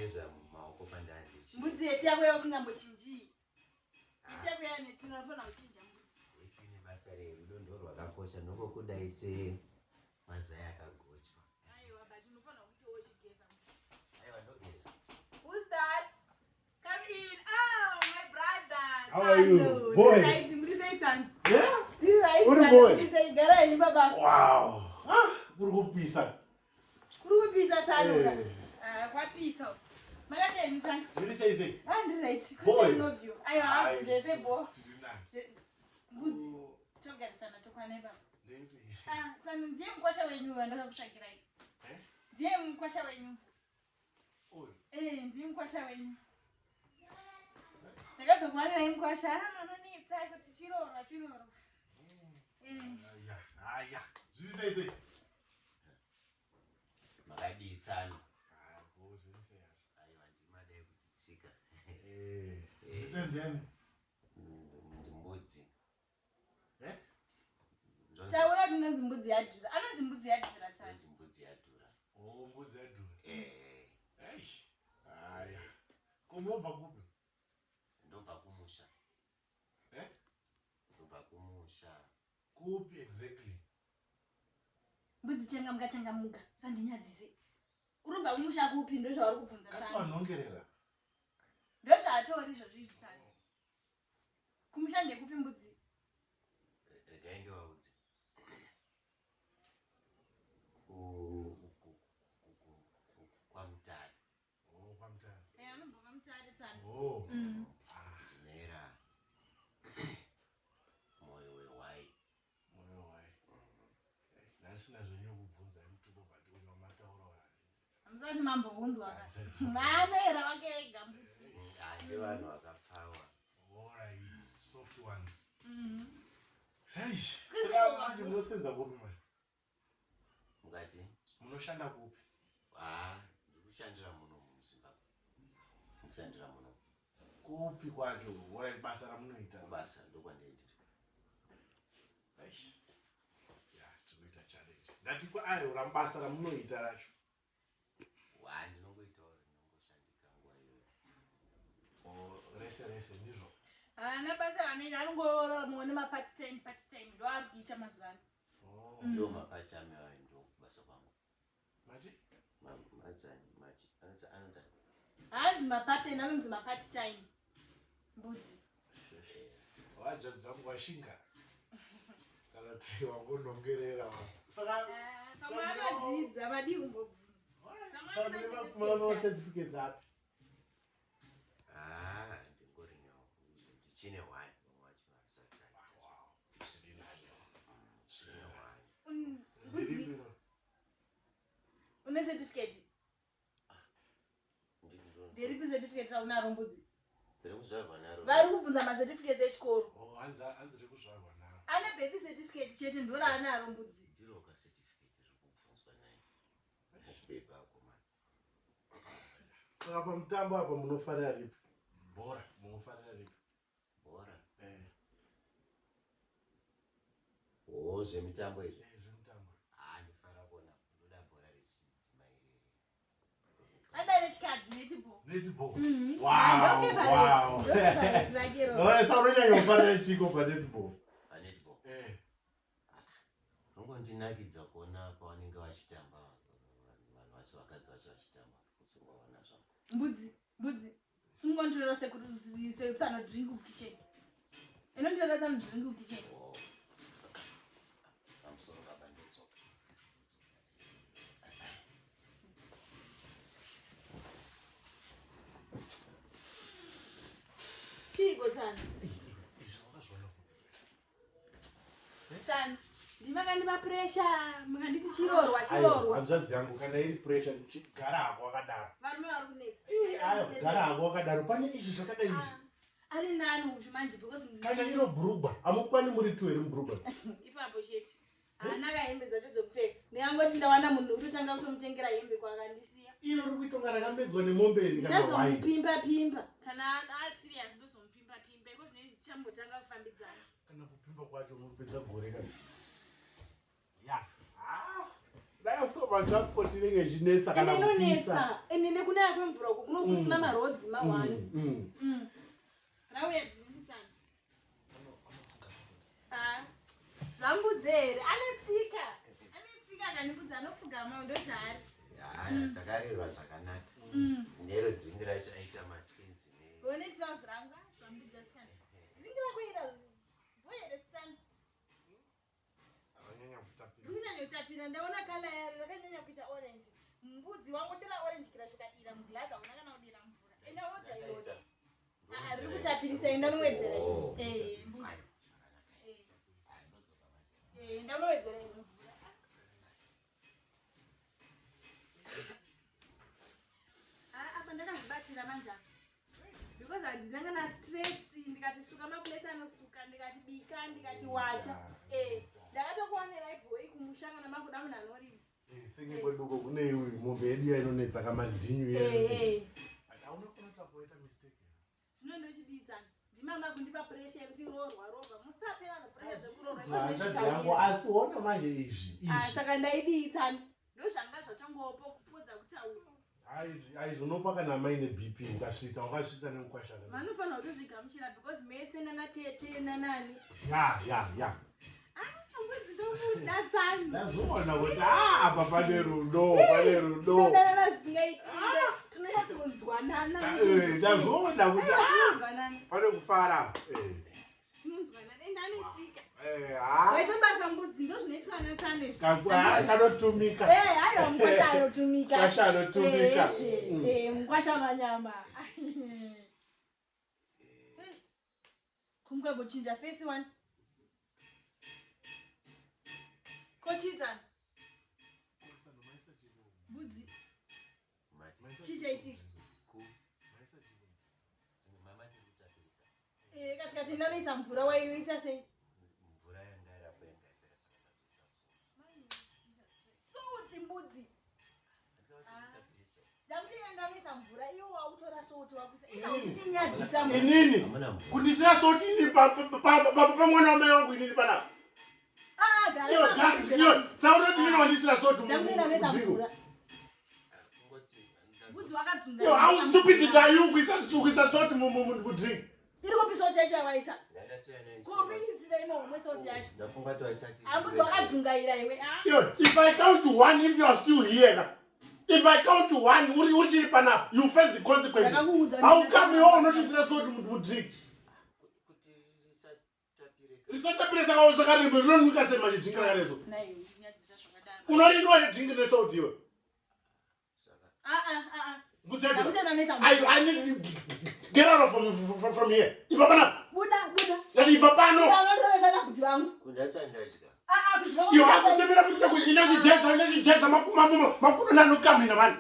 Ndageza maoko pandandichi. Mbudzi yeti yako yausingambochinjii. Yeti yako yanetsvina unofanira kuchinja mbudzi. Weti ine basa rei? Rudo ndorwakakosha ndongokudai semazai akagochwa. Aiwa but unofanira kuti wochigeza mbudzi. Aiwa ndogeza. Who's that? Come in. Oh, my brother. How are you? Thando. Boy. Right, muri sei Thando? Yeah? Ndiri right. Uri Thando, boy. Muri sei? Garai henyu baba. Wow. Ah, kuri kupisa. Kuri kupisa Thando. Eh. Ah, kwapisa. Makadii henyu Thando? Zviri sei sei? Ah, ndiri right. Boy. Kuri sei love you. Aiwa, Ai, zvese bo. tiri nani. Mbudzi, Oh, togarisana tokwana ipapa. ndeipi? Ah, Thando ndiye mukwasha wenyu wandakakutsvagirai. Eh? Ndiye mukwasha wenyu. Oyo. Eh, ndiye mukwasha wenyu. Ndakazokuwanirai mukwasha. Ah, anonetsa kuti chiroorwa chiroorwa. Eh. Aya, aya. Zviri sei sei? Makadii tsano? Ah, bo zviri sei hazvo. Aiwa ndimadai kuti tsika. Eh, zita ndiani? Ndimbudzi. Eh? Ndonzi Taura kuti unonzi mbudzi yadhura. Anonzi mbudzi yadhura Thando. ndonzi mbudzi yadhura. Oh, mbudzi yadhura. Eh, Eish. Aya. Ko munobva kupi? ndobva kumusha. Eh? Ndobva kumusha. Kupi exactly? Mbudzi changamuka changamuka. Usandinyadzise. Uri kubva kumusha kupi ndozvauri kubvunza Kasi Thando. vanhongerera. Ndozvaatori izvozvo izvi Thando. Kumusha ndekupi mbudzi? Regai ndivaudze. Ku- ku- ku- ku- ku- KwaMutare. Oh, kwaMutare. Eh, anobva kwaMutare Thando. Oh. Mm. Ah, Ndinoera moyo wehwai. moyo wai. Ndasina zvenyu kubvunza mutupo but uyo matauro aya. Hamusati mambounzwa ka. Handisati. Anoera wake ega mbudzi. Hande vanhu vakapfawa. Alright, soft ones. Mhm. Hey, Kuzi- saka manje munosenza kupi manje? Mukati? Munoshanda kupi? Ah, ndikushandira muno muZimbabwe. Ndikushandira muno Kupi kwacho? Alright, basa ramunoita. kubasa ndokwandendiri. Eish. Yeah, tiri kuita challenge. Ndati kwaari basa ramunoita racho. Wa ndinongoitawo rinongoshandika nguva iyoyo. Oh, rese rese ndizvo. Haana basa raanoita anongoraramuwo nemapart time part time ndoari kuita mazuva ano. Oh. Ndo mapart time ayo ndo kubasa kwangu. Machi? Madzani, machi, anonzani. Haanzi mapart time anonzi mapart time. Mbudzi. Wadzadzi dzangu washinga. Kana kuti wangonongerera. Saka Ah, Pamwe akadzidza vadii kumbobvunza. saka mune ma certificates api? Ah, ndingori nawo. Ndichine one vamwe vacho vasati vaita. Wow, zviri nani. Ndichine one. Mbudzi Ndiripi? une certificate. Nderipi certificate raunaro mbudzi? Ndiri kuzvarwa naro. Vari kubvunza macertificates echikoro. Oh, hanzi hanzi rekuzvarwa naro. Ane birth certificate chete ndoraanaro mbudzi. Ndiro ka certificate riri kubvunzwa naye. Beba akomana. Saka pamutambo apa munofarira ripi? Bhora, munofarira ripi? Bhora. Eh, Oh, zvemitambo izvi. eh, zvemitambo. Ah, ndifara kuona ndoda bhora rechidzimai riri. Ada rechikadzi netball. Netball. Mhm. Wow, Ah, ndo favorite, wow. ndo favorite rake iro. Alright, saka unonyanya kufarira chiko panetball? Panetball. Eh. Rinondinakidza kuona pavanenge vachitamba vanhu vacho vakadzi vacho vachitamba kuchingoona zvangu. Mbudzi, mbudzi. Sungonditorera sekuru setsano drink kukitchen. Inonditorera tsano drink kukitchen. Oh. Pamusoro baba ndodzoka. Chiiko tsano? Izvi wakazviona kupi? Tsano. Ndimakandipa pressure, mukanditi chiroorwa Aiwa, chiroorwa. hanzvadzi yangu kana iri pressure chigara hako wakadaro. Varume vari kunetsa. Aiwa, gara hako wakadaro. Pane izvi zvakadai izvi. Ah, Ari nani uchu manje because Kana iro bhurugwa, hamukwani muri tu here mubhurugwa? ipapo chete. Haana kahembe dzacho dzekupfeka. Ndingangoti ndawana munhu kutotanga kutomutengera hembe kwakandisiya. Iro riri kuitonga rakamedzwa nemombe iri kana hwai. Ndichazomupimba pimba. Kana aserious ndozomupimba pimba. Iko zvinenge tichambotanga kufambidzana. Kana kupimba kwacho unopedza gore kana. Ya. Ah. Dai Soma transport inenge ichinetsa Ende kana kupisa. inonetsa ende nekunaya kwemvura uku kuno kusina marodzi mawani. Rauya drink tsano. Ah, zvambudze here? Ane tsika, ane tsika kani mbudzi anopfugama ndozvaari. Haya, takarerwa zvakanaka. Nero drink racho aita matwins ne One trouser rangu, ah, zvambudze asikana. Drink rako ira boy here stan? Akanyanya kutapira. Rikunyanya kutapira, ndaona kala yaro rakanyanya kuita orange. Mbudzi wangotora orange kira chokadira muglass, hauna kana kudira mvura. Enda wodza Ndakaisa. iyoyo. Ah, riri kutapirisa, enda unowedzera. Oh. Eh, mbudzi. Aiwa, zvakanaka. Eh. Ai, ndodzoka manje. Eh, enda unowedzera mvura. Ah, apa ndakazvibatira manje apa. Because handina kana stress, ndikati suka maplates anosuka, ndikati bika, ndikati wacha. Eh, ndakatokuwanira ibhoi kumusha kana makuda munhu anorima. Eh, senge kweduko kune iwi mombe yedu yainonetsa kamandinyu Eh, yedu. eh. Hauna kuona kuti apo waita mistake here? Zvino ndochididzana ndimama kundipa pressure yekuti roorwa roorwa, musape vanhu pressure dzekuroorwa. Hanzvadzi yangu, asi ona manje izvi Ah, izvi. saka ndaidiitsana ndozvanga zvatongopo kupodza kutaura. Aizvi unopa kana maine BP ukasvitsa wakasvitsa nemukwashana. Vanofanira kutozvigamuchira because mese nanatete nanani. Ya. Mbudzi ndomudatsani. Ndazviona kuti ah, apa pane rudo, pane rudo. Tinodanana zvisingaitire, tinonyatsonzwanana. Eh, ndazviona kuti ah, Tinonzwanana. pane kufara. Eh, Tinonzwanana, ende anoitsika. eh, ah. Waita basa mbudzi, ndozvinoitwa natsano izvi. Ah, kanotumika. Eh, aiwa, mukwasha anotumika. Mukwasha anotumika. Eh, zve. Eh, mukwasha manyama. Kumuka kuchinja face one. Kochidzana. Mbudzi. Mati. Chii chaitika? Ku. Mama tiri kutapirisa. Eh, katikati ndanoisa mvura waiita sei? Mvura yanga irapo yanga yapera, saka ndazoisa salt. Salt mbudzi. Ndikati kutapirisa. Ndakuti ndanoisa mvura iwo wakutora salt wakuisa. Ina uchitinyadzisa mbudzi. Inini Hamuna mvura. kundisira salt ini pamwana wamai wangu inini panapa. Ah, gara. Iyo, iyo, saka unoti inini wandisira salt Ndakuti ndanoisa mudzingo. mvura. Kungoti Mbudzi wakadzunga. Yo, how stupid are you kuisa salt mudrink? Iri kupi salt yacho yawaisa? ndakatoya nayo. Kuminisira imomo salt yacho. Ndafunga kuti vachati. Ambudzi wakadzungaira iwe. Ah. Yo, if I count to one, if you are still here, ka, if I count to one, uri uchiri panapa, you face the consequences. Ndakakuudza. How come iwe unotisira salt mudrink? Kuti risatapire. Risatapire saka rinonwika sei manje drink rakarezo? Nai, uchinyadzisa zvakadaro. Unorinwa nedrink nesalt iwe. Saka Ah ah ah ah. Mbudzi yacho. Ndakuti ndanoisa mvura. I need you get out of from here. Ibva panapa. Buda, buda. Ndati ibva pano. Unorovesa nakuti vangu. kundasa ndadya. Ah ah, kudya. Iwe akuchemera futi chaku inochijedza makudo nanokamhina mani.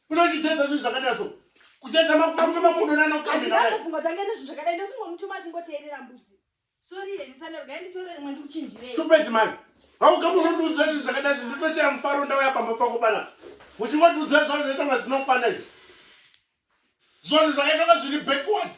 Unochijedza zvinhu zvakadai so. Kujedza makudo nanokamhina mani. Ndinofunga kuti angaite zvinhu zvakadai, ndosingomutuma achingoteerera mbudzi. Sorry henyu tsano, regai nditore rimwe ndikuchinjirei. Stupid man. Hauka munondiudza zvinhu zvakadai so, nditoshaya mufaro ndauya pamba pako pana. Uchingotiudza zvanhu zvakaita kunga zvisina kukwana izvi. Zvanhu zvakaita kunga zviri backward.